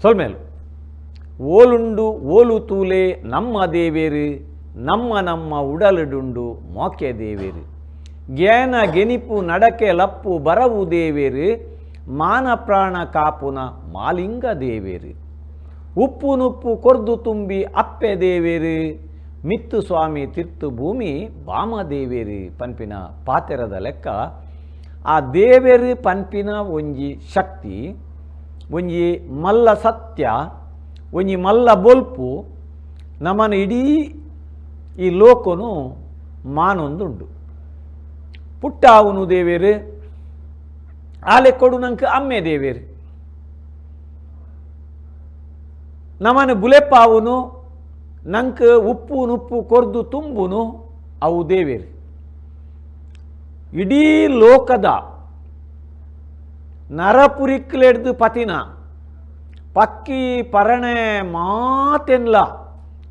ಸೊಲ್ಮೇಲು ಓಲುಂಡು ಓಲು ತೂಲೆ ನಮ್ಮ ದೇವೇರು ನಮ್ಮ ನಮ್ಮ ಉಡಲುಡುಂಡು ಮೋಕೆ ದೇವೇರು ಜ್ಞಾನ ಗೆನಿಪು ನಡಕೆ ಲಪ್ಪು ಬರವು ದೇವೇರು ಮಾನ ಪ್ರಾಣ ಕಾಪುನ ಮಾಲಿಂಗ ದೇವೇರು ಉಪ್ಪು ನುಪ್ಪು ಕೊರ್ದು ತುಂಬಿ ಅಪ್ಪೆ ದೇವೇರು ಮಿತ್ತು ಸ್ವಾಮಿ ತಿರ್ತು ಭೂಮಿ ಬಾಮದೇವೇರು ಪನ್ಪಿನ ಪಾತೆರದ ಲೆಕ್ಕ ಆ ದೇವೇರು ಪನ್ಪಿನ ಒಂಜಿ ಶಕ್ತಿ ಒಂಜಿ ಮಲ್ಲ ಸತ್ಯ ಒಂಜಿ ಮಲ್ಲ ಬೊಲ್ಪು ನಮನ ಇಡೀ ಈ ಲೋಕನು ಮಾನೊಂದುಂಡು. ಪುಟ್ಟಾವುನು ದೇವೇರು ಆಲೆ ಕೊಡು ನಂಗೆ ಅಮ್ಮೆ ದೇವೇರು ನಮನ ಬುಲೆಪ್ಪಾವುನು ನಂಗೆ ಉಪ್ಪು ನುಪ್ಪು ಕೊರ್ದು ತುಂಬುನು ಅವು ದೇವೇರು. ಇಡೀ ಲೋಕದ ನರಪುರಿಕ್ಲೆಡ್ದು ಪತಿನ ಪಕ್ಕಿ ಪರಣೆ ಮಾತೆನ್ಲ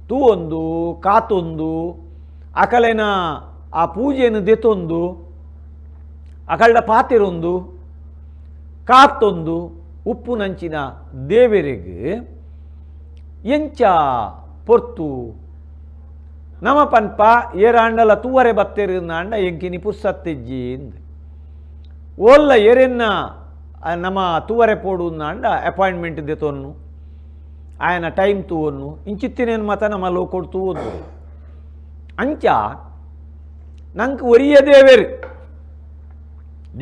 ತೂವೊಂದು ಕಾತೊಂದು ಅಕಲೆನ ಆ ಪೂಜೆಯನ್ನು ದೆತ್ತೊಂದು ಅಕಲ್ಡ ಪಾತಿರೊಂದು ಕಾತ್ತೊಂದು ಉಪ್ಪು ನಂಚಿನ ದೇವರಿಗೆ ಎಂಚ ಪೊರ್ತು ನಮ ಪನ್ಪ ಏರಾಂಡಲ ತೂವರೆ ಬತ್ತೇರು ಅಂಡ ಎಂಕಿನಿ ಪುರ್ಸತ್ತೆಜ್ಜಿ ಇಂದ್ ಓಲ್ಲ ಏರೆನ್ನ ನಮ್ಮ ತೂವರೆ ಪೋಡು ಅಂಡ ಅಪಾಯಿಂಟ್ಮೆಂಟ್ ದೆತೊನ್ನು ಆಯನ ಟೈಮ್ ತೂವನ್ನು ಇಂಚಿತ್ತಿನೇನು ಮತ ನಮ್ಮ ಲೋಕೊಡು ತೂವೊಂದು ಅಂಚ ನಂಗೆ ಒರಿಯ ದೇವೇರು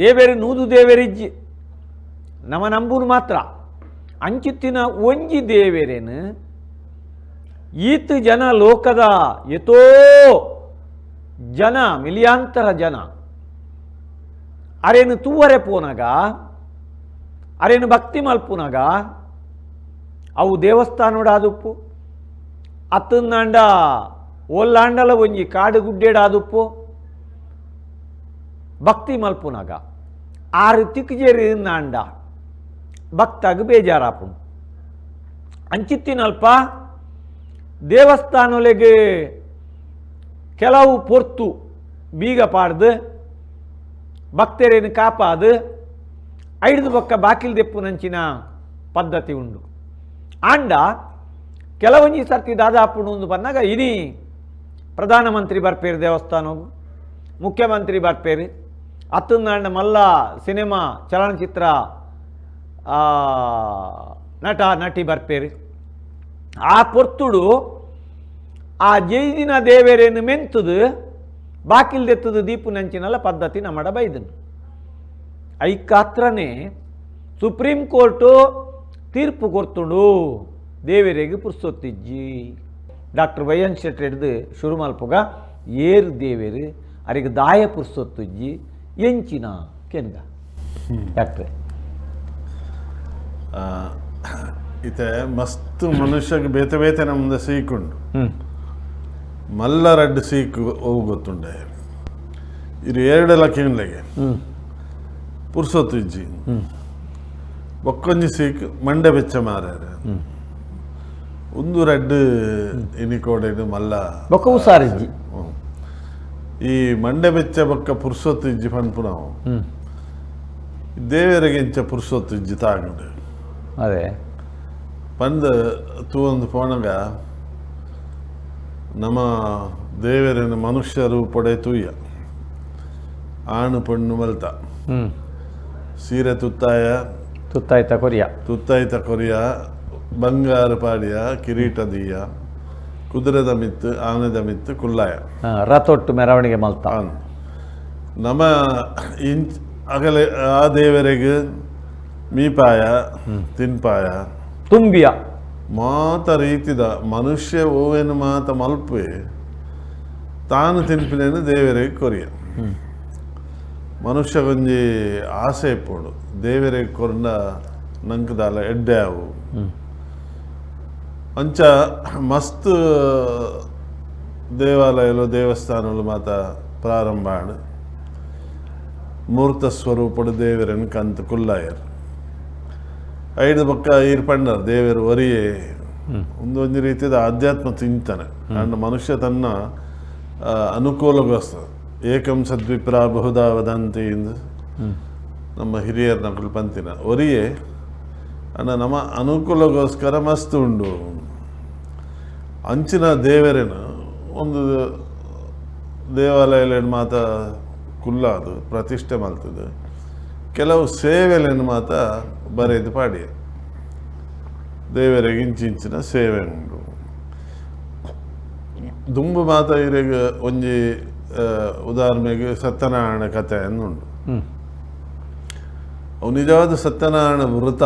ದೇವೇರು ನೂದು ದೇವೇರಿಜ್ಜಿ ನಮ್ಮ ನಂಬುನು ಮಾತ್ರ ಅಂಚಿತ್ತಿನ ಒಂಜಿ ದೇವೇರೇನು ಈತ ಜನ ಲೋಕದ ಎತೋ ಜನ ಮಿಲಿಯಾಂತರ ಜನ ಅರೇನು ತೂವರೆ ಪೋನಾಗ ಅರೇನು ಭಕ್ತಿ ಮಲ್ಪುನಾಗ ಅವು ದೇವಸ್ಥಾನೋಡಾದುಪ್ಪು ಅತ್ತಂದಾಂಡ ಓಲ್ಲಾಂಡಲ ಒಂಜಿ ಕಾಡು ಗುಡ್ಡೇಡಾದುಪ್ಪು ಭಕ್ತಿ ಮಲ್ಪುನಾಗ ಆರು ತಿಕ್ಜೇರಿ ನಾಂಡ ಭಕ್ತಾಗ ಬೇಜಾರಾಪುಂಡು. ಅಂಚಿತ್ತಿನಲ್ಪ ದೇವಸ್ಥಾನೊಲೆಗೆ ಕೆಲವು ಪೊರ್ತು ಬೀಗ ಪಾಡ್ದು ಭಕ್ತರೇನು ಕಾಪಾದು ಐದು ಬೊಕ್ಕ ಬಾಕಿಲ್ ದೆಪ್ಪುನಂಚಿನ ಪದ್ಧತಿ ಉಂಡು. ಆಂಡ ಕೆಲವೊಂಜಿ ಸರ್ತಿ ದಾದಾಪುಂಡು ಒಂದು ಬಂದಾಗ ಇನಿ ಪ್ರಧಾನಮಂತ್ರಿ ಬರ್ಪೇರು ದೇವಸ್ಥಾನಗು ಮುಖ್ಯಮಂತ್ರಿ ಬರ್ಪೇರು ಅತ್ತಂದಾಂಡ ಮಲ್ಲ ಸಿನಿಮಾ ಚಲನಚಿತ್ರ ನಟ ನಟಿ ಬರ್ಪೇರು. ಆ ಪೊರ್ತುಡು ಆ ಜೈದಿನ ದೇವೇರೇನು ಮೆಂತುದು ಬಾಕಿಲ್ ದೆತ್ತದು ದೀಪು ನಂಚಿನಲ್ಲ ಪದ್ಧತಿ ನಮ್ಮಡ ಬೈದನು. ಐಕಾತ್ರನೇ ಸುಪ್ರೀಂ ಕೋರ್ಟು ತೀರ್ಪು ಕೊರ್ತುಂಡು ದೇವರಿಗೆ ಪುರ್ಸೊತ್ತಿಜ್ಜಿ. Doctor Y N Shetty ಹಿಡ್ದು ಶುರು ಮಲ್ಪುಗ ಏರು ದೇವೇರು ಅರಿಗೆ ದಾಯ ಪುರ್ಸೊತ್ತಿಜ್ಜಿ ಎಂಚಿನ ಕೆನ್ಗ ಡಾಕ್ಟ್ರೆ. ಇತ್ತೆ ಮಸ್ತ್ ಮನುಷ್ಯಗೆ ಬೇತೆ ಬೇತೆ ನಮ್ದ ಸೀಕುಂಡು ಮಲ್ಲ ರಡ್ಡ್ ಸೀಕು ಅವು ಗೊತ್ತುಂಡೆ ಇರು ಎರಡೆಲ್ಲ ಕೇನ್ಲೆಗೆ ಪುರ್ಸೊತ್ತು ಇಜ್ಜಿ ಬೊಕ್ಕೊಂಜಿ ಸೀಕ್ ಮಂಡೆ ಬೆಚ್ಚ ಮಾರ್ಯಾರ ಒಂದು ರಡ್ಡ್ ಇನಿಕೋಡೆಡು ಮಲ್ಲ ಬೊಕ್ಕ ಉಸಾರಿಜ್ಜಿ. ಈ ಮಂಡೆ ಬೆಚ್ಚ ಬೊಕ್ಕ ಪುರ್ಸೊತ್ತು ಇಜ್ಜಿ ಪನ್ಪು ನಾವು ದೇವರಿಗೆ ಇಂಚ ಪುರ್ಸೊತ್ತು ಇಜ್ಜಿ ತಾಗುಂಡು ಅದೇ ಪಂದ್ ತೂವೊಂದು ಪೋನಗ ನಮ್ಮ ದೇವರನ್ನು ಮನುಷ್ಯ ರೂಪಡೆ ತೂಯ ಆಣು ಪಣ್ಣು ಮಲ್ತ ಸೀರೆ ತುತ್ತಾಯ ತುತ್ತಾಯ್ತ ಕೊರಿಯ ತುತ್ತಾಯ್ತ ಕೊರಿಯ ಬಂಗಾರ ಪಾಡಿಯ ಕಿರೀಟ ದೀಯ ಕುದುರೆದ ಮಿತ್ತು ಆನೆದ ಮಿತ್ತು ಕುಲ್ಲಾಯ ರಥೊಟ್ಟು ಮೆರವಣಿಗೆ ಮಲ್ತ ನಮ್ಮ ಇಂಚ್ ಅಗಲೆ ಆ ದೇವರಿಗೆ ಮೀಪಾಯ ತಿನ್ಪಾಯ ತುಂಬಿಯ ಮಾತ ರೀತಿದ ಮನುಷ್ಯ ಓವೇನು ಮಾತ ಮಲ್ಪೆ ತಾನು ತಿನ್ಪಿನೇನು ದೇವರಿಗೆ ಕೊರಿಯ ಮನುಷ್ಯ ಒಂಜಿ ಆಸೆ ಇಪ್ಪೋಡು ದೇವರಿಗೆ ಕೊರಂಡ ನಂಕದಾಲ ಎಡ್ಡೆ ಅವು ಅಂಚ ಮಸ್ತ್ ದೇವಾಲಯಲು ದೇವಸ್ಥಾನలు ಮಾತ ಪ್ರಾರಂಭ ಆಂಡ್ ಮೂರ್ತ ಸ್ವರೂಪಡು ದೇವರನ್ನು ಕಂತು ಕುಲ್ಲಾಯರ್ ಐದು ಬೊಕ್ಕ ಈರ್ ಪಂಡರ್ ದೇವರು ಒರಿಯೇ ಒಂದೊಂದು ರೀತಿಯ ಆಧ್ಯಾತ್ಮ ಚಿಂತನೆ ಅಂಡ್ ಮನುಷ್ಯ ತನ್ನ ಅನುಕೂಲಗೋಸ್ಕರ ಏಕಂ ಸದ್ವಿಪ್ರ ಬಹುಧಾ ವದಂತಿ ಎಂದು ನಮ್ಮ ಹಿರಿಯರ ನಕಲು ಪಂತಿನ ಒರಿಯೇ ಅಂಡ ನಮ್ಮ ಅನುಕೂಲಗೋಸ್ಕರ ಮಸ್ತ್ ಉಂಡು. ಅಂಚಿನ ದೇವರೇನು ಒಂದು ದೇವಾಲಯಲೇನು ಮಾತ ಕುಲ್ಲಾದು ಪ್ರತಿಷ್ಠೆ ಮಲ್ತದೆ, ಕೆಲವು ಸೇವೆಲೇನು ಮಾತ ಬರೆದು ಪಾಡಿ ದೇವರಿಗೆ ಇಂಚಿಂಚಿನ ಸೇವೆ ಉಂಡು. ದುಂಬು ಮಾತ ಇರೆಗ್ ಒಂಜಿ ಉದಾಹರಣೆಗೆ ಸತ್ಯನಾರಾಯಣ ಕಥೆ ಉಂಡು. ಅವು ನಿಜವಾದ ಸತ್ಯನಾರಾಯಣ ವೃತ.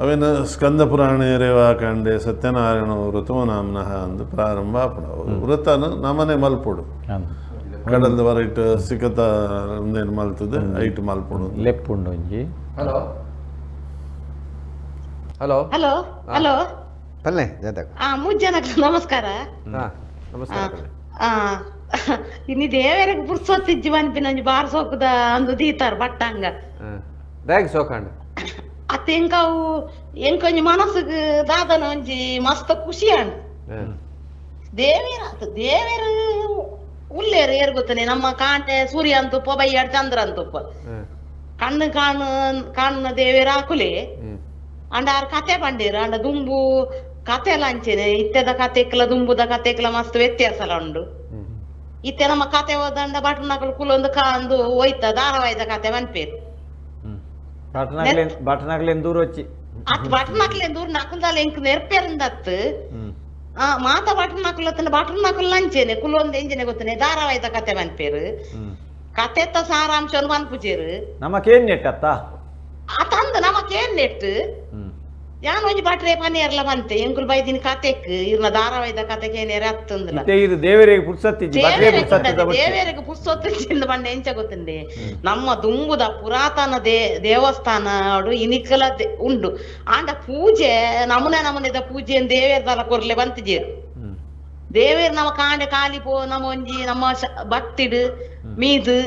ಅವೇನ ಸ್ಕಂದ ಪುರಾಣ ರೇವಾಕಾಂಡೆ ಸತ್ಯನಾರಾಯಣ ವ್ರತೋ ನಾಮ್ನಃ ಅಂದು ಪ್ರಾರಂಭ ಆಪುಂಡು. ವ್ರತನ ನಮನೆ ಮಲ್ಪೊಡು, ಕಡಲ್ದ ವರೈಟ್ ಸಿಕತ ಒಂದೇನು ಮಲ್ತದೆ ಐಟ್ ಮಲ್ಪೊಡು. ಲೆಪ್ಪುಂಡು ಒಂಜಿ. ಹಲೋ ಹಲೋ ಹಲೋ ಹಲೋ ಪಲ್ಲೆ ಜಾತಕ. ಮೂರ್ ಜನಕ್ಕೆ ನಮಸ್ಕಾರ. ಹಾ ನಮಸ್ಕಾರ ಪಲ್ಲೆ. ಇನ್ನು ದೇವರಿಗೆ ಪುರ್ಸೊತ್ತಿಜ್ಜಿ ಪನ್ಪಿನಂಜಿ ಬಾರ್ ಸೋಕುದ ಅಂದು ದೀತಾರ್ ಬಟ್ಟಂಗ. ಹಾ ದಾಗ್ ಸೋಕಾಂಡ್ ಅತ್ತ ಎಂಕವು ಎಂಕೊಂಜಿ ಮನಸ್ಸುಗ್ ದಾದನ ಒಂಜಿ ಮಸ್ತ್ ಖುಷಿ ಆಂಡ್. ಹಾ ದೇವೇರ ದೇವೇರು ಉಲ್ಲೇರು ಏರ್ ಗೊತ್ತನೆ ನಮ್ಮ ಕಾಂಟೆ ಸೂರ್ಯ ಅಂತುಪ್ಪ ಬೈಯಾಡ್ ಚಂದ್ರ ಅಂತುಪ್ಪ ಹಾ ಕಣ್ಣು ಕಾಣು ಕಾಣುನ ದೇವೇರ ಆಕುಲೆ. ಹ್ಮ್ ಅಂಡ ಆರ್ ಕತೆ ಪಂಡೇರು ಅಂಡ ದುಂಬು ಕತೆ ಎಲ್ಲ ಅಂಚೆನೆ ಇತ್ತೆದ ಕತೆಕ್ಲ ದುಂಬುದ ಕತೆಕ್ಲ ಮಸ್ತ್ ವ್ಯತ್ಯಾಸ ಎಲ್ಲ ಉಂಡು. ಹ್ಮ್ ಇತ್ತೆ ನಮ್ಮ ಕತೆ ಹೋದಂಡ ಬಟನಕಲು ಕುಲೊಂದು ಕಾಂದು ಹೋಯ್ತ ಧಾರಾವಾಹಿದ ಕತೆ ಮನ್ಪೇರು. ಬಟನಾಗ್ಲೇನ್ ಬಟನಾಗ್ಲೇನ್ ದೂರ వచ్చಿ ಅತ್ ಬಟನಕ್ಲೆ ದೂರ ನಕುಲ್ದಾಲ ಎಂಕ್ ನೆರ್ಪೇರಿಂದತ್ತು. ಮಾತ ಬಟನಕುಲ ಬಟನಕುಲ್ ಅಂಚೆನೆ ಕುಲೊಂದು ಎಂಜನೆ ಗೊತ್ತನೆ ಧಾರಾವಾಹಿದ ಕತೆ ಮನ್ಪೇರು, ಕತೆತ್ತ ಸಾರಾಂಶವನ್ನು ಮನ್ಪುಜೇರು. ನಮಕೇನ್ ನೆಟ್ಟತ್ತ? ಅತಂದು ನಮಕೇನ್ ನೆಟ್ಟು ಯಾನ್ ಒಂಜಿ ಬಟ್ರೆ ಪನೇರ್ಲ ಬಂತೆ ಎಂಕುಲು ಬೈದಿನ ಕತೆಕ್ ಇರ್ನ ಧಾರಾವಾಹಿದ ಕತೆಗೆ ಏನೇರ ಅತ್ತಂದಿಲ್ಲ. ಇತ್ತೆ ಇದು ದೇವರಿಗೆ ಪುರ್ಸತ್ತಿಜ್ಜಿ, ಬಟ್ರೆ ಪುರ್ಸತ್ತಿದ ಬೊಚ್ಚಿ. ದೇವರಿಗೆ ಪುರ್ಸೊತ್ತು ಬಂಡೆ ಎಂಚ ಗೊತ್ತುಂಡೆ ನಮ್ಮ ದುಂಬುದ ಪುರಾತನ ದೇವಸ್ಥಾನ ಇನಿಕಲ ಉಂಡು. ಆಂಡ ಪೂಜೆ ನಮೂನೆ ನಮೂನೆದ ಪೂಜೆ ದೇವೇರ್ದಲ ಕೊರ್ಲೆ ಬಂತಿಜೇರು. ದೇವೇರ್ ನಮ್ಮ ಕಾಂಡೆ ಖಾಲಿ ಪೋ ನಮ್ಮ ಒಂಜಿ ನಮ್ಮ ಭಕ್ತಿಡು ಮೀದು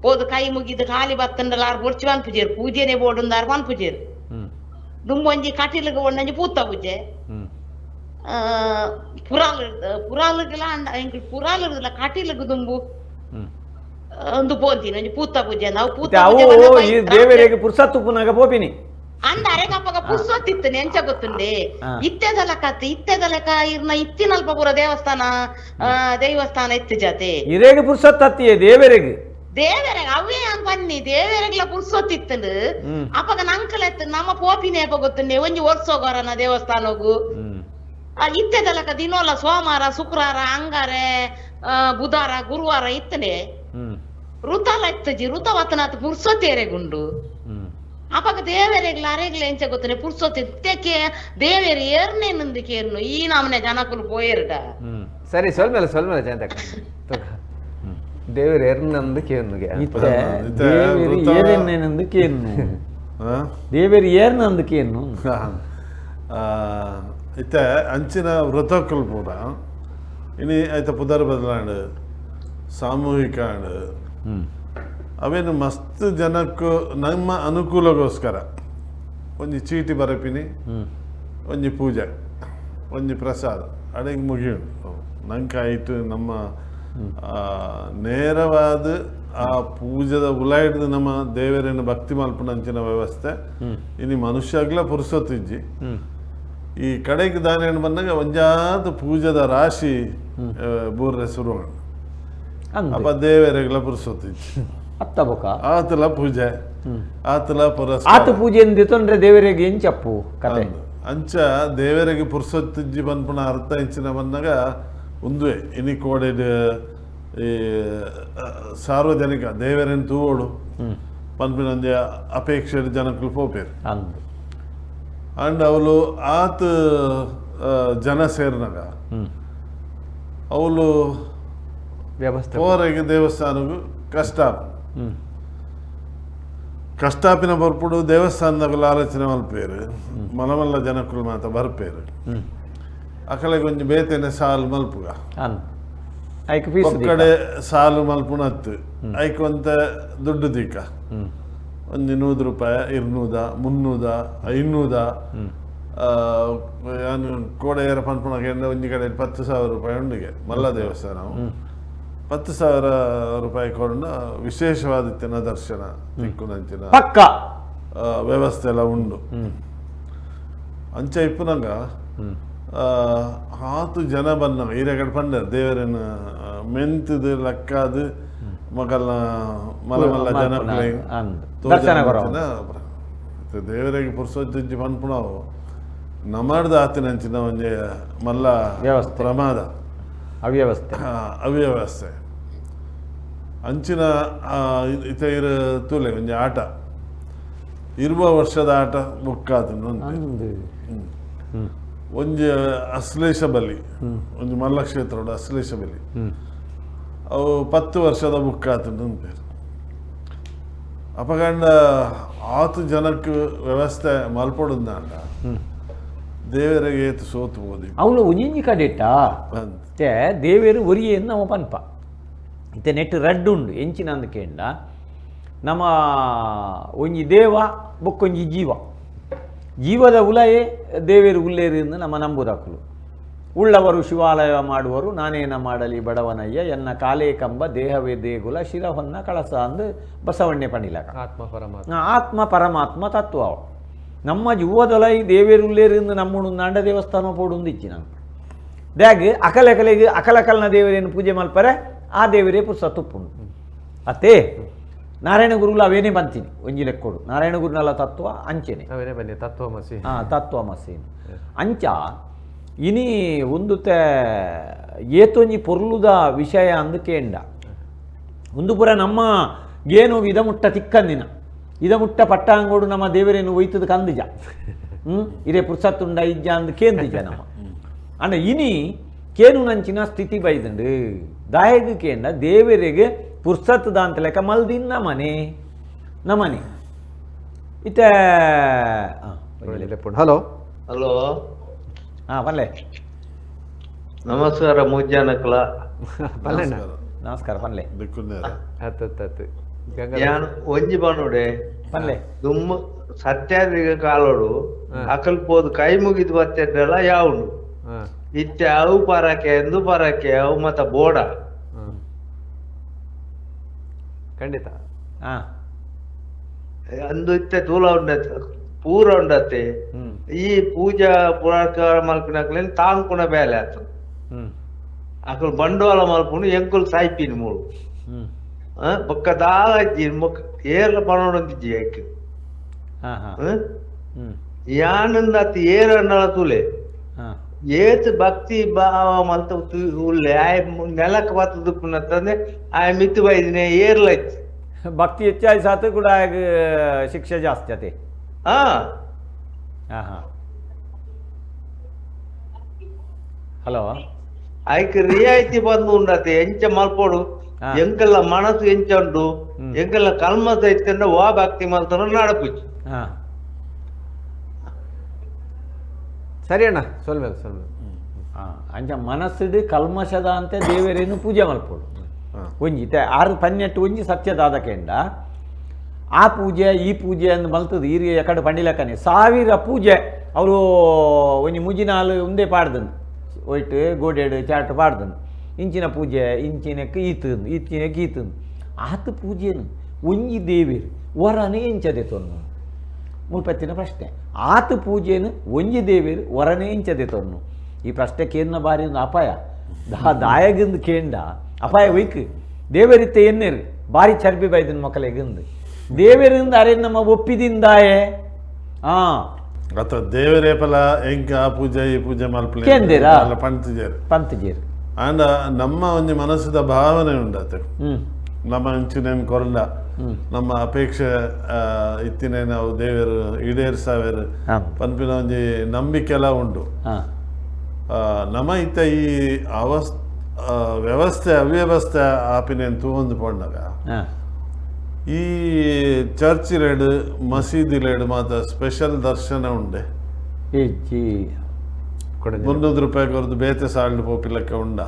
ಪೋದು ಕೈ ಮುಗಿದು ಖಾಲಿ ಬತ್ತಂಡಲ ಆರ್ ಬೊರ್ಚಿ ಪನ್ಪುಜೇರು, ಪೂಜೆನೆ ಬೋಡುಂದಾರ್ ಪನ್ಪುಜೇರು. ದುಂಬು ಒಂಜಿ ಕಟೀಲಿಗೆ ಒಂಜಿ ಪೂತ ಪೂಜೆ ಪುರಾಲ್ ಪುರಾಲುಗಳ ಎಂಕುಲು ಪುರಾಲ್ ಕಟೀಲಿಗೆ ದುಂಬು ಒಂದು ಪೋಂತೀನಿ ಒಂಜಿ ಪೂತ ಪೂಜೆ ನಾವು ಪೂತ ಇತ್ತೆ ಅವು ಪೂಜೆ ಪಂಡ ಈ ದೇವರಿಗೆ ಪುರ್ಸತ್ತು ಪುನಗ ಪೋಪಿನಿ ಅಂದ ಅರೆಗಪ್ಪಗ ಪುರ್ಸೊತ್ತಿತ್ತು ಎಂಚ ಗೊತ್ತುಂಡೆ. ಇತ್ತೆದ ಲೆಕ್ಕ ಇತ್ತೆದ ಲೆಕ್ಕ ಇರ್ನ ಇತ್ತಿನಲ್ಪ ಪೂರ ದೇವಸ್ಥಾನ ದೇವಸ್ಥಾನ ಇತ್ತು ಜಾತೆ. ಇರೇಗ ಪುರ್ಸತ್ತತ್ತಿಯೇ ದೇವರಿಗೆ ದೇವರೆಗ್ ಅವೇ ಬನ್ನಿ ದೇವರೆಗ್ಲ ಪುರ್ಸೊತ್ತಿತ್ತಂಡು. ಅಪ್ಪಗ ನಂಕಲೆತ್ತು ನಮ್ಮ ಪೋಪಿನೇ ಅಪ್ಪ ಗೊತ್ತುಂಡೆ ಒಂಜಿ ವರ್ಷೋಗೋರನ ದೇವಸ್ಥಾನಗು. ಇತ್ತೆದ ಲೆಕ್ಕ ದಿನೋಲ ಸೋಮವಾರ ಶುಕ್ರವಾರ ಅಂಗಾರೆ ಬುಧವಾರ ಗುರುವಾರ ಇತ್ತನೆ ಋತಲ ಇತ್ತಜಿ ಋತ ವತನಾತ್ ಪುರ್ಸೊತ್ತೇರೆಗುಂಡು. ಅಪಗ ದೇವರೆಗ್ಲ ಅರೆಗ್ಲ ಎಂಚ ಗೊತ್ತನೆ ಪುರ್ಸೊತ್ತಿತ್ತಕ್ಕೆ ದೇವೇರು ಏರ್ನೆ ನಂದಿಕೇರ್ನು ಈ ನಮನೆ ಜನಕುಲು ಪೋಯೇರ್ಡ. ಸರಿ ಸೊಲ್ಮೆಲೆ ಸೊಲ್ಮೆಲೆ ಜಯಂತಕ್ಕ ದೇವರು ಎರ್ನಂದು ಕೇರ್ನುಗೆ. ಇತ್ತೆ ಇತ್ತೆ ದೇವರು ಏರೆನ್ನೇನಂದು ಕೇರ್ನು. ಹಾ? ದೇವರು ಏರ್ನಂದು ಕೇರ್ನು. ಇತ್ತೆ ಅಂಚಿನ ವ್ರತಕ್ಕಲು ಪೂರ ಇನಿ ಐತ ಪುದರ್ ಬದಲಾಂಡ್ ಸಾಮೂಹಿಕ ಆಂಡ್. ಅವೇನು ಮಸ್ತ್ ಜನಕ್ಕೂ ನಮ್ಮ ಅನುಕೂಲಗೋಸ್ಕರ ಒಂಜಿ ಚೀಟಿ ಬರಪಿನಿ, ಒಂಜಿ ಪೂಜೆ ಒಂಜಿ ಪ್ರಸಾದ ಅಡೆಗೆ ಮುಗಿಯುಂಡು. ನಂಕಾಯಿತು ನಮ್ಮ ನೇರವಾದ ಆ ಪೂಜೆದ ಉಲಾಯಿಡ್ದು ನಮ್ಮ ದೇವರನ್ನು ಭಕ್ತಿ ಮಲ್ಪುನಂಚಿನ ವ್ಯವಸ್ಥೆ ಇನಿ ಮನುಷ್ಯಗ್ಲ ಪುರುಸೊತ್ತಿಜ್ಜಿ. ಈ ಕಡೆಗೆ ದಾನೇನು ಬಂದಾಗ ಒಂಜಾತ ಪೂಜೆದ ರಾಶಿ ಬೂರ್ರೆ ಶುರು ಅಂದ್. ಅಪ್ಪ ದೇವರೆಗ್ಲ ಪುರುಸೊತ್ತಿಜ್ಜಿ. ಅತ್ತ ಬೊಕ ಆತಲ ಪೂಜೆ ಆತಲ ಪುರಸ್ಕಾರ ಆತ ಪೂಜೆ ಎಂದಿತ್ತಂದ್ರೆ ದೇವರಿಗೆ ಎಂಚಪ್ಪು ಕತೆ. ಅಂದ್. ಅಂಚ ದೇವರಿಗೆ ಪುರುಸೊತ್ತಿಜ್ಜಿ ಪನ್ಪುನ ಅರ್ಥ ಇಂಚಿನ ಬಂದಾಗ ಒಂದುವೆ ಇನಿ ಕೋಡೆಡ್ ಈ ಸಾರ್ವಜನಿಕ ದೇವರನ್ನು ತೂವೋಡು ಪನ್ಪಿನ ಒಂಜಿ ಅಪೇಕ್ಷೆ ಜನಕ್ಕಲು ಪೋಪೇರು. ಅಂದ್. ಅಂಡ್ ಅವಳು ಆತ ಜನ ಸೇರಿನಾಗ ಅವಳು ವ್ಯವಸ್ಥೆ ಪೋರೆಗೆ ದೇವಸ್ಥಾನಕ್ಕೂ ಕಷ್ಟ. ಕಷ್ಟಾಪಿನ ಬರ್ಪುಡು ದೇವಸ್ಥಾನದಾಗಲ ಆಲೋಚನೆ ಮಲ್ಪೇರು ಮಲಮಲ್ಲ ಜನಕ್ಕಲು ಮಾತ ಬರ್ಪೇರು. ಅಕಲೆಗೆ ಒಂಜಿ ಬೇತೆನೆ ಸಾಲು ಮಲ್ಪುಗ ಅಂದ್. ಐಕ್ ಪೀಸ್ ದೀಕ. ಒಕ್ಕಡೆ ಸಾಲು ಮಲ್ಪುನತ್ತು ಐಕ್ ಒಂತ ದುಡ್ಡು ದೀಕ ಒಂಜಿ 100 ರೂಪಾಯಿ 200 300 500 ಯಾನು ಕೋಡೆ ಏರ ಪನ್ಪುನಗ ಒಂಜಿ ಕಡೆ 10,000 ರೂಪಾಯಿ ಉಂಡಿಗೆ ಮಲ್ಲ ದೇವಸ್ಥಾನ 10,000 ರೂಪಾಯಿ ಕೊಂಡು ವಿಶೇಷವಾದ ದರ್ಶನ ತಿಕ್ಕುನಂಚಿನ ಪಕ್ಕ. ವ್ಯವಸ್ಥೆ ಎಲ್ಲ ಉಂಡು. ಅಂಚ ಇಪ್ಪುನಗ ಆತು ಜನ ಬಂದಾಗ ಈರೆಗಡೆ ಪಂಡ ದೇವರನ್ನ ಮೆಂತದು ಲಕ್ಕಾದು ಮಗಲ್ನ ಮಲ್ಲ ಮಲ್ಲ ಜನಕ್ಕುಲೆ ದೇವರಿಗೆ ಪುರ್ಸೊಜ್ಜಿ ಪನ್ಪುಣವು ನಮರ್ದ ಆತಿನಂಚಿನ ಒಂಜಿ ಮಲ್ಲ ಪ್ರಮಾದ ಅವ್ಯವಸ್ಥೆ ಅವ್ಯವಸ್ಥೆ ಅಂಚಿನ ಇತ ಇರು ತೂಲೆ ಒಂಜಿ ಆಟ 20 ವರ್ಷದ ಆಟ ಬುಕ್ಕಾತುಂಡು ಒಂಜಿ ಅಶ್ಲೇಷ ಬಲಿ ಒಂಜಿ ಮಲ್ಲ ಕ್ಷೇತ್ರ ಅಶ್ಲೇಷ ಬಲಿ ಅವು 10 ವರ್ಷದ ಬುಕ್ಕಾತುಂಡು ಅಂತಾರೆ. ಅಪಗಂಡ ಆತು ಜನಕ್ಕೆ ವ್ಯವಸ್ಥೆ ಮಲ್ಪೊಡುಂದಾಂಡ ದೇವರಿಗೆ ಏತು ಸೋತು ಬೋದಿ ಅವನು ಒಂಜಿಂಜಿ ಕಡೆಟ ಮತ್ತೆ ದೇವೇರು ಒರಿಯೇನು ನಮ್ಮ ಪನ್ಪ ಇತ್ತೆ ನೆಟ್ ರಡ್ಡು ಉಂಡು ಎಂಚಿನ ಅಂದಕೇಂಡ ನಮ್ಮ ಒಂಜಿ ದೇವ ಬೊಕ್ಕೊಂಜಿ ಜೀವ ಜೀವದ ಉಲಯೇ ದೇವೇರು ಉಲ್ಲೇರು ಎಂದು ನಮ್ಮ ನಂಬುದಾಕುಲು. ಉಳ್ಳವರು ಶಿವಾಲಯ ಮಾಡುವರು ನಾನೇನ ಮಾಡಲಿ ಬಡವನಯ್ಯ ಎನ್ನ ಕಾಲೇ ಕಂಬ ದೇಹವೇ ದೇಗುಲ ಶಿರಹೊನ್ನ ಕಳಸ ಅಂದು ಬಸವಣ್ಣೆ ಪಣಿಲಕ. ಆತ್ಮ ಪರಮಾತ್ಮ ಆತ್ಮ ಪರಮಾತ್ಮ ತತ್ವ ನಮ್ಮ ಜೀವದೊಲ ಈ ದೇವೇರುಲ್ಲೇರು ಎಂದು ನಮ್ಮುಂಡು ನಾಂಡ ದೇವಸ್ಥಾನ ಪೋಡುಂದಿಚ್ಚಿ ನಾನು ದ್ಯಾಗ್ ಅಕಲಕಲೆಗೆ ಅಕಲಕಲ್ನ ದೇವರೇನು ಪೂಜೆ ಮಲ್ಪರೆ ಆ ದೇವರೇ ಪುರ್ಸ ತುಪ್ಪುಂಡು ಅತ್ತೇ. ನಾರಾಯಣ ಗುರುಗಳು ಅವೇನೇ ಬಂತೀನಿ ಒಂಜಿ ಲೆಕ್ಕೋಡು ನಾರಾಯಣ ಗುರುನಲ್ಲ ತತ್ವ ಅಂಚೆನೆ ಅವೇನೇ ಬನ್ನಿ ತತ್ವಮಸಿ ಹಾಂ ತತ್ವಮಸಿ ಅಂಚ ಇನಿ ಒಂದುತೆ ಏತೊಂಜಿ ಪೊರ್ಲುದ ವಿಷಯ ಅಂದಕೇಂಡ ಒಂದು ಪುರ ನಮ್ಮ ಗೇನು ಇದಮುಟ್ಟ ತಿಕ್ಕಂದಿನ ಇದಮುಟ್ಟ ಪಟ್ಟಾಂಗೋಡು ನಮ್ಮ ದೇವರೇನು ಒಯ್ತದ ಕಂದಿಜ ಇದೇ ಪುರ್ಸತ್ತುಂಡ ಇಜ್ಜ ಅಂದ್ ಕೇಂದಿಜ ನಮ್ಮ ಅಂಡ ಇನಿ ಕೇನು ನಂಚಿನ ಸ್ಥಿತಿ ಬೈದಂಡು ದಾಯಗ ಕೇಂಡ ದೇವರಿಗೆ ಪುರ್ಸತ್ತದ ಅಂತ ಲೆಕ್ಕ ಮಲ್ದಿನ ನಮನೆ ನಮನೆ ಇತ್ತ. ಹಲೋ ಹಲೋ ಹಾಂ ಪಲ್ಲೆ ನಮಸ್ಕಾರ ಮುಜ್ಜಾನಕ್ಲ ಪಲ್ಲೆ ನಮಸ್ಕಾರ ಪಲ್ಲೆ ಯಾನ್ ಒಂಜಿ ಬನ್ನೋಡೆ ಪಲ್ಲೆ ದುಮ್ಮ ಸತ್ಯಾದಿಗ ಕಾಲೋಡು ಅಕಲ್ ಪೋದು ಕೈ ಮುಗಿದು ಬತ್ತೆಡ್ಡಲ್ಲ ಯಾವುಂಡು ಇತ್ತೆ ಅವು ಪರಕೆ ಎಂದು ಪರಕೆ ಅವು ಮತ್ತ ಬೋಡ ಖಂಡಿತ ಅಂದು ಇತ್ತೆ ತೂಲ ಉಂಡತ್ತೆ ಪೂರ ಉಂಡತ್ತೆ ಈ ಪೂಜಾ ಪುರಸ್ಕಾರ ಮಲ್ಪಿನಕ್ಲೇನ್ ತಾಂಕುನ ಬೇಲೆ ಆತು ಅಕಲ್ ಬಂಡವಾಳ ಮಲ್ಪುಂಡು ಎಂಕುಲ್ ಸಾಯ್ಪಿನಿ ಮೂಳು ಬೊಕ್ಕ ದಾಲ ಇಜ್ಜಿ ಮೊಕ್ಕ ಏರ್ಲ ಪನೋಡೊಂದಿಜ್ಜಿ ಐಕ್ ಯಾನಂದಾತ್ ಏರಣ್ಣಲ ತೂಲೆ ಏತ್ ಭಕ್ತಿ ಭಾವ ಮಲ್ತ ಉಲ್ಲೆ ಆಯ್ ನೆಲಕ್ ಬತ್ತ ದುಪ್ಪುನತ್ತಂದೆ ಆಯ್ ಮಿತ್ತು ಬೈದಿನಿ ಏರ್ಲ ಇತ್ತು ಭಕ್ತಿ ಹೆಚ್ಚಾಗಿ ಸಾತು ಕೂಡ ಶಿಕ್ಷೆ ಜಾಸ್ತಿ ಅದೇ. ಹಾ ಹಾ ಹಲೋ ಐಕ್ ರಿಯಾಯಿತಿ ಬಂದು ಉಂಡತೆ ಎಂಚ ಮಲ್ಪೋಡು ಎಂಕೆಲ್ಲ ಮನಸ್ಸು ಎಂಚ ಉಂಡು ಎಂಕೆಲ್ಲ ಕಲ್ಮಸ ಇತ್ತಂಡ ವಾ ಭಕ್ತಿ ಮಲ್ತನ ನಡಪುಚ್ಚು. ಸರಿ ಅಣ್ಣ ಸೊಲ್ಮೇಲೆ ಸೊಲ್ಮೇಲೆ. ಅಂಚ ಮನಸ್ಸುಡು ಕಲ್ಮಶದ ಅಂತ ದೇವರೇನು ಪೂಜೆ ಮಲ್ಪೋಡು ಒಂಜಿ 6 12 ಒಂಜಿ ಸತ್ಯದಾದ ಕೆಂಡ ಆ ಪೂಜೆ ಈ ಪೂಜೆ ಅಂದ್ ಮಲ್ತದು ಈರಿ ಎಕಡೆ ಪಂಡಿಲಕ್ಕನೆ 1000 ಪೂಜೆ ಅವರು ಒಂಜಿ ಮುಜಿನಾಲು ಉಂದೇ ಪಾಡ್ದನು ಒಯ್ಟ್ ಗೋಡೆಡು ಚಾಟ್ ಪಾಡ್ದನು ಇಂಚಿನ ಪೂಜೆ ಇಂಚಿನಕ್ಕೆ ಈತಂದು ಈಚಿನಕ್ಕೆ ಈತಂದು ಆತ ಪೂಜೆನು ಒಂಜಿ ದೇವೇರು ವರನೇ ಇಂಚದೆ ತೊನ್ನು ಮುಲ್ಪತ್ತಿನ ಪ್ರಶ್ನೆ ಆತ ಪೂಜೆನು ಒಂಜಿ ದೇವೇರು ವರನೇ ಇಂಚದೆ ತೊನ್ನು ಈ ಪ್ರಶ್ನೆ ಕೇಂದ್ರ ಬಾರಿ ಒಂದು ಅಪಾಯ ದಾಯಗಿಂದು ಕೇಂಡ ಅಪಾಯ ಒಯ್ಕ್ ದೇವರಿತ್ತೆ ಎನ್ನೇರು ಬಾರಿ ಚರ್ಬಿ ಬೈದಿನ ಮಕ್ಕಳಿಗಿಂದು ದೇವರಿಂದ ಅರೆ ನಮ್ಮ ಒಪ್ಪಿದಿಂದಾಯೇ ಹಾಂ ಅತ ದೇವರೇ ಫಲ ಎಂಕ ಆ ಪೂಜೆ ಈ ಪೂಜೆ ಮಲ್ಪಲೆ ಕೇಂದಿರಾ ಪಂತಜೇರು ಪಂತಜೇರು ಆಂಡ ನಮ್ಮ ಒಂಜಿ ಮನಸ್ಸಿದ ಭಾವನೆ ಉಂಡಾತ ನಮ್ಮ ಅಂಚಿನೇನು ಕೊರಂಡ ನಮ್ಮ ಅಪೇಕ್ಷೆ ಇತ್ತಿನೇ ನಾವು ದೇವರು ಈಡೇರಿಸಾವೇರು ಪನ್ಪಿನ ಒಂಜಿ ನಂಬಿಕೆಲ್ಲ ಉಂಡು. ನಮ್ಮ ಇತ್ತ ಈ ವ್ಯವಸ್ಥೆ ಅವ್ಯವಸ್ಥೆ ಆಪಿನೇನು ತೂವೊಂದು ಪೋಂಡಾಗ ಈ ಚರ್ಚ್ ಲೇಡ್ ಮಸೀದಿ ಲೇಡ್ ಮಾತ್ರ ಸ್ಪೆಷಲ್ ದರ್ಶನ ಉಂಡೆ 300 ರೂಪಾಯಿ ಕೊರದು ಬೇತೆ ಸಾಲ್ಡ್ ಪೋಪಿಲಕ್ಕ ಉಂಡ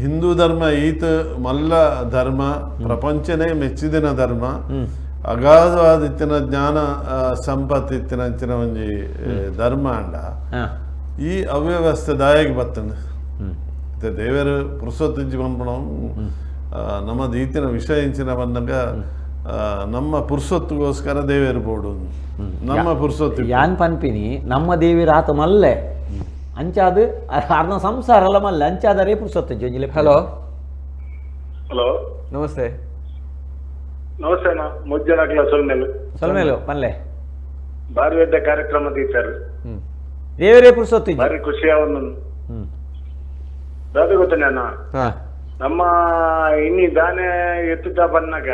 ಹಿಂದೂ ಧರ್ಮ ಈತ ಮಲ್ಲ ಧರ್ಮ ಪ್ರಪಂಚನೇ ಮೆಚ್ಚಿದಿನ ಧರ್ಮ ಅಗಾಧವಾದ ಇತ್ತಿನ ಜ್ಞಾನ ಸಂಪತ್ತು ಇತ್ತಿನ ಅಂಚಿನ ಒಂಜಿ ಧರ್ಮ ಅಂಡ ಈ ಅವ್ಯವಸ್ಥೆ ದಾಯಗೆ ಬತ್ತಂಡು ದೇವರು ಪುರುಷೋತ್ತಂಜಿ ಪನ್ಪುಣ ನಮ್ಮ ದೀತಿನ ವಿಷಯ ಇಂಚಿನ ಬಂದಾಗ ನಮ್ಮ ಪುರುಸೊತ್ತುಗೋಸ್ಕರ ದೇವೇರು ಬೋಡು ನಮ್ಮ ಪುರುಸೊತ್ತು ಯಾನ್ ಪನ್ಪಿನಿ ನಮ್ಮ ದೇವಿರ ಆತ ಮಲ್ಲೆ ಅಂಚಾದ ಅರ್ನ ಸಂಸಾರ ಅಲ್ಲ ಮಲ್ಲೆ ಅಂಚಾದರೆ ಪುರುಸೊತ್ತು ಜೊಂಜಿಲೆ. ಹಲೋ. ಹಲೋ. ನಮಸ್ತೆ. ನಮಸ್ತೆ ಅಣ್ಣ, ಮುಜ್ಜನಾಕ್ಲ ಸೊಲ್ಮೆಲು. ಸೊಲ್ಮೇಲು ಪನ್ಲೆ. ಬಾರಿ ದೊಡ್ಡ ಕಾರ್ಯಕ್ರಮ ಟೀಚರ್. ದೇವರೇ ಪುರುಸೊತ್ತು. ಬಾರಿ ಖುಷಿ ಆವೊಂದು ದಾದ ಗೊತ್ತನೆ ಅಣ್ಣ, ನಮ್ಮ ಇನ್ನಿ ದಾನೆ ಎತ್ತುತ್ತ ಬನ್ನಾಗ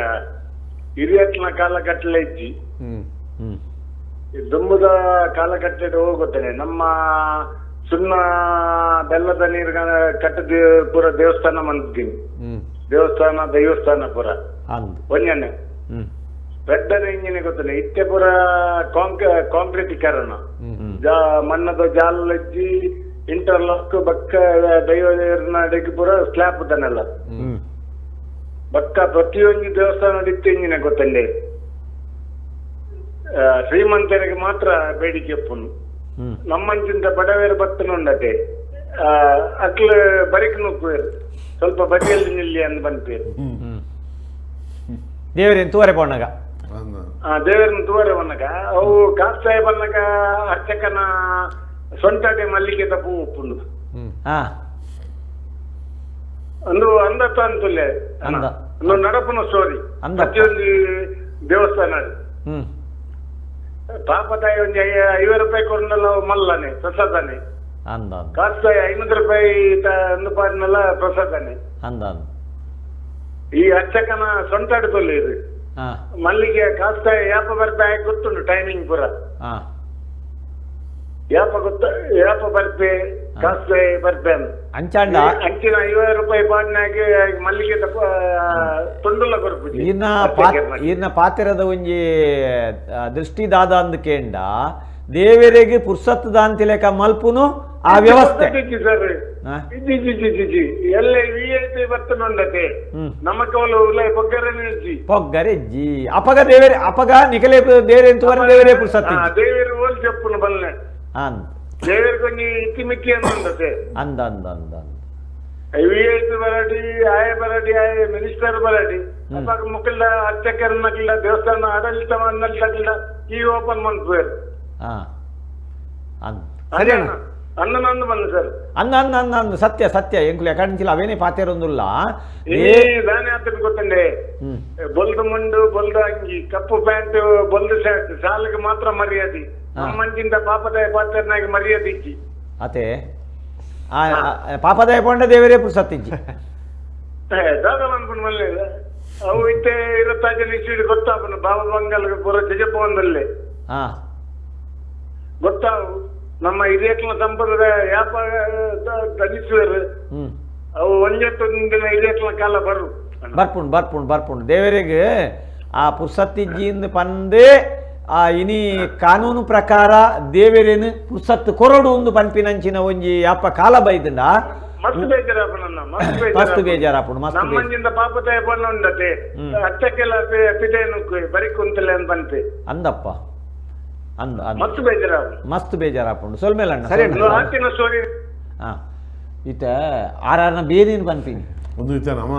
ಹಿರಿಯತ್ನ ಕಾಲಕಟ್ಟಲೆ ಇಜ್ಜಿ, ದುಂಬುದ ಕಾಲಕಟ್ಟಲೆ ಹೋಗುತ್ತೇನೆ. ನಮ್ಮ ಸುಣ್ಣ ಬೆಲ್ಲದ ನೀರು ಕಟ್ಟದ ಪೂರ ದೇವಸ್ಥಾನ ಮಂತೀನಿ, ದೇವಸ್ಥಾನ ದೈವಸ್ಥಾನ ಪೂರ ಒಂಜನೆ ಬೆಡ್ಡನ ಇಂಜಿನ ಗೊತ್ತನೆ. ಇತ್ತೆ ಪೂರ ಕಾಂಕ್ರೀಟೀಕರಣ, ಮಣ್ಣದ ಜಾಲಜ್ಜಿ ಇಂಟರ್ಲಾಕ್ ಬಕ್ಕ ದೈವ ಪೂರ ಸ್ಲ್ಯಾಬ್ ತನೆಲ್ಲ ಬಕ್ಕ ಪ್ರತಿಯೊಂದು ದೇವಸ್ಥಾನ ಇತ್ತು ಇಂಜಿನ ಗೊತ್ತಂಡೆ. ಶ್ರೀಮಂತರಿಗೆ ಮಾತ್ರ ಬೇಡಿಕೆ ಉಪ್ಪುನು, ನಮ್ಮಂಚಿಂತ ಬಡವೇರು ಬತ್ತನ ಉಂಡತೆ ಅಕ್ಲು ಬರಿಕ್ ನುಗ್ಗುವೇರು, ಸ್ವಲ್ಪ ಬದಿಯಲ್ಲಿ ನಿಲ್ಲಿ ಅಂದ್ ಬಂದ್ಪೇರು. ದೇವರೇನು ತೂವರೆ ಪೋಣಗ ದೇವರನ್ನ ತೂವರೆ ಬನ್ನಗ ಅವು ಕಾಸ್ತಾಯ ಬನ್ನಗ ಅರ್ಚಕನ ಸೊಂಟಡೆ ಮಲ್ಲಿಗೆ ತಪ್ಪು ಉಪ್ಪುಂಡು. ಅಂದು ಅಂದತ್ತ ಅಂತುಲ್ಲೆ ಅಂದು ನಡಪುನ ಸ್ಟೋರಿ ಪ್ರತಿಯೊಂದು ದೇವಸ್ಥಾನ. ಪಾಪದಾಯಿ ಒಂಜಿ 50 ರೂಪಾಯಿ ಕೊರನಲ್ಲ ಮಲ್ಲನೆ ಪ್ರಸಾದನೆ, ಕಾಸ್ತಾಯಿ 500 ರೂಪಾಯಿ ಅಂದು ಪಾಡ್ನಲ್ಲ ಪ್ರಸಾದನೆ. ಈ ಅರ್ಚಕನ ಸೊಂಟಾಡು ತೊಲ್ಲಿ ಇದು ಮಲ್ಲಿಗೆ ಕಾಸ್ತಾಯಿ ಯಾಪ ಬರ್ಪೆ ಗೊತ್ತುಂಟು ಟೈಮಿಂಗ್ ಪೂರ, ಯಾಪ ಗೊತ್ತ ಯಾಪ ಬರ್ಪೆ ಕಾಸ್ತಾಯಿ ಬರ್ಪೆ ಅಂಚಾಂಡ ಅಂಚಿನ 50 ರೂಪಾಯಿ ಪಾಡ್ನಾಗೆ ಮಲ್ಲಿಗೆ ತುಂಡುಲ ಕೊರ್ಪುಜಿ. ಈರ್ನ ಪಾತ್ರದ ಒಂಜಿ ದೃಷ್ಟಿ ದಾದ ಅಂದ್ ಕೇಂಡ ದೇವರಿಗೆ ಪುರ್ಸತ್ತು ದಾಂತಿಲೆಕ ಮಲ್ಪುನು ಆ ವ್ಯವಸ್ಥೆ ಸರ್. ಎಲ್ಲ ವಿ I P ಬರ್ತನುಂಡತೆ ನಮಕವಲು ಪೊಗ್ಗರೆ ಪೊಗ್ಗರೆಜ್ಜಿ ಅಪಗ ದೇವರೇ ಅಪಗ ನಿಕಲೆ ದೇವರೇ ದೇವರೇ ಪುರ್ಸತ್ತು ದೇವರು ಓಲ್ చెప్పును ಬಲ್ಲೆ ದೇವರಿಗೆ ಕೊಂಚ ಇತಿಮಿತಿ ಅಂದಂತೆ ಅಂದ ಅಂದ ಅಂದ ವಿ I P ಬರಾಡಿ ಆಯ ಬರಾಡಿ ಆಯ ಮಿನಿಸ್ಟರ್ ಬರಾಡಿ ಅಪಗ ಮುಕ್ಕಲ್ದ ಅರ್ಚಕರ ನಕ್ಲ ದೇವಸ್ಥಾನ ಆಡಳಿತ ನಕ್ಲ ಈ ಓಪನ್ ಮನ್ಪುವೇರು. ಸರಿ ಅಣ್ಣ. ಅನ್ನ ಬಂದು ಸರ್ ಅನ್ನ ಅನ್ನ ಅನ್ನ ಅಂದು ಸತ್ಯ ಸತ್ಯ ಎಂಕುಲು ಎಕಡೆ ಅವೇನೇ ಪಾತೇರೊಂದುಲ್ಲ ದಾನೆ ಆತನ ಗೊತ್ತಂಡೆ ಬೊಲ್ದು ಮುಂಡು ಬೊಲ್ದು ಅಂಗಿ ಕಪ್ಪು ಪ್ಯಾಂಟ್ ಬೊಲ್ದು ಶರ್ಟ್ ಸಾಲಿಗೆ ಮಾತ್ರ ಮರ್ಯಾದೆ, ನಮ್ಮಂಚಿಂತ ಪಾಪದಾಯ ಪಾತ್ರನಾಗಿ ಮರ್ಯಾದೆ ಇಜ್ಜಿ. ಅತೆ ಪಾಪದಾಯ ಪೊಂಡ ದೇವರೇ ಪುರ್ಸತ್ತಿಜ್ಜಿ ದಾದ ಅನ್ಕೊಂಡು ಮಲ್ಲೆ ಅವು ಇತ್ತೆ ಇರತ್ತಾಜನ ಇಸ್ವಿಡ್ ಗೊತ್ತಾಪನು ಬಾಬಾ ಬಂಗಾಲ ಪೂರ ಜಜಪವನದಲ್ಲೇ ಗೊತ್ತಾವು ನಮ್ಮ ಹಿರಿಯಕ್ಲ ಸಂಪ್ರದಾಯ ಯಾಪ ಧನಿಸುವರು ಅವು ಒಂಜತ್ತೊಂದಿನ ಹಿರಿಯಕ್ಲ ಕಾಲ ಬರು ಬರ್ಪುಂಡು ಬರ್ಪುಂಡು ಬರ್ಪುಂಡು ದೇವರಿಗೆ ಆ ಪುರ್ಸತ್ತಿಜ್ಜಿಂದ ಪಂದೇ ಆ ಇನಿ ಕಾನೂನು ಪ್ರಕಾರ ದೇವರೇನು ಪುರ್ಸತ್ತು ಕೊರಡು ಒಂದು ಪನ್ಪಿನಂಚಿನ ಒಂಜಿ ಅಪ್ಪ ಕಾಲ ಬೈದಂಡ ಮಸ್ತ್ ಬೇಜಾರಾಪಣ ಮಸ್ತ್ ಬೇಜಾರಾಪುಂಡು ಮಸ್ತ್ ನಮ್ಮಂಜಿಂದ ಪಾಪತಾಯ ಬಣ್ಣ ಉಂಡತೆ ಅಚ್ಚಕ್ಕೆಲ್ಲ ಪಿಟೇನು ಬರಿ ಕುಂತಲೆ ಅಂತ ಬಂತೆ ಅಂದಪ್ಪ ಅಂದ ಮಸ್ತ್ ಬೇಜಾರಾಪು ಮಸ್ತ್ ಬೇಜಾರಾಪುಂಡು ಸೊಲ್ಮೇಲಣ್ಣ ಸರಿ ಆತಿನ ಸ್ಟೋರಿ. ಇತ್ತ ಆರಾರ್ನ ಬೇರೇನು ಪನ್ಪಿನಿ ಒಂದು ಇತ್ತ ನಮ್ಮ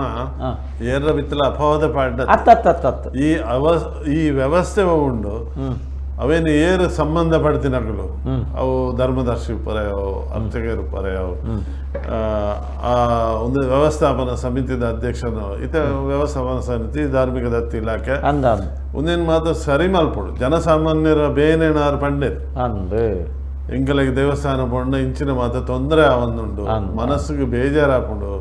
ಏರ ಬಿತ್ತಲ ಅಪವಾದ ಪಾಡ ಅತ್ತ ಈ ಈ ವ್ಯವಸ್ಥೆ ಉಂಡು ಅವೇನು ಏರು ಸಂಬಂಧ ಪಡ್ತಿನಗಳು ಅವು ಧರ್ಮದರ್ಶಿ ಪರೆಯವು ಅರ್ಚಕರು ಪರೆಯವು ಆ ಒಂದು ವ್ಯವಸ್ಥಾಪನಾ ಸಮಿತಿದ ಅಧ್ಯಕ್ಷನು ಇತ ವ್ಯವಸ್ಥಾಪನಾ ಸಮಿತಿ ಧಾರ್ಮಿಕ ದತ್ತಿ ಇಲಾಖೆ ಒಂದೇನು ಮಾತ್ರ ಸರಿ ಮಲ್ಪಡು ಜನಸಾಮಾನ್ಯರ ಬೇನೇನಾರು ಪಂಡೇರು ಎಂಕಲಿಗೆ ದೇವಸ್ಥಾನ ಪೊಂಡ ಇಂಚಿನ ಮಾತ್ರ ತೊಂದರೆ ಆವೊಂದುಂಡು ಮನಸ್ಸಿಗೆ ಬೇಜಾರಾಪುಂಡು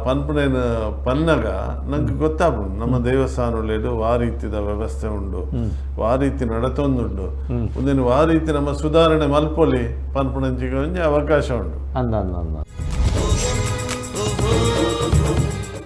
ಪನ್ಪುನೇನು ಪನ್ನಗ ನಂಗೆ ಗೊತ್ತಾಪುಂಡು ನಮ್ಮ ದೇವಸ್ಥಾನಗಳು ವಾ ರೀತಿದ ವ್ಯವಸ್ಥೆ ಉಂಡು ವಾ ರೀತಿ ನಡತೊಂದುಂಡು ಒಂದೇನು ವಾ ರೀತಿ ನಮ್ಮ ಸುಧಾರಣೆ ಮಲ್ಪೊಲಿ ಪನ್ಪುನಂಚಿಗೆ ಒಂಜಿ ಅವಕಾಶ ಉಂಡು. ಅಂದ ಅಂದ ಅಂದ.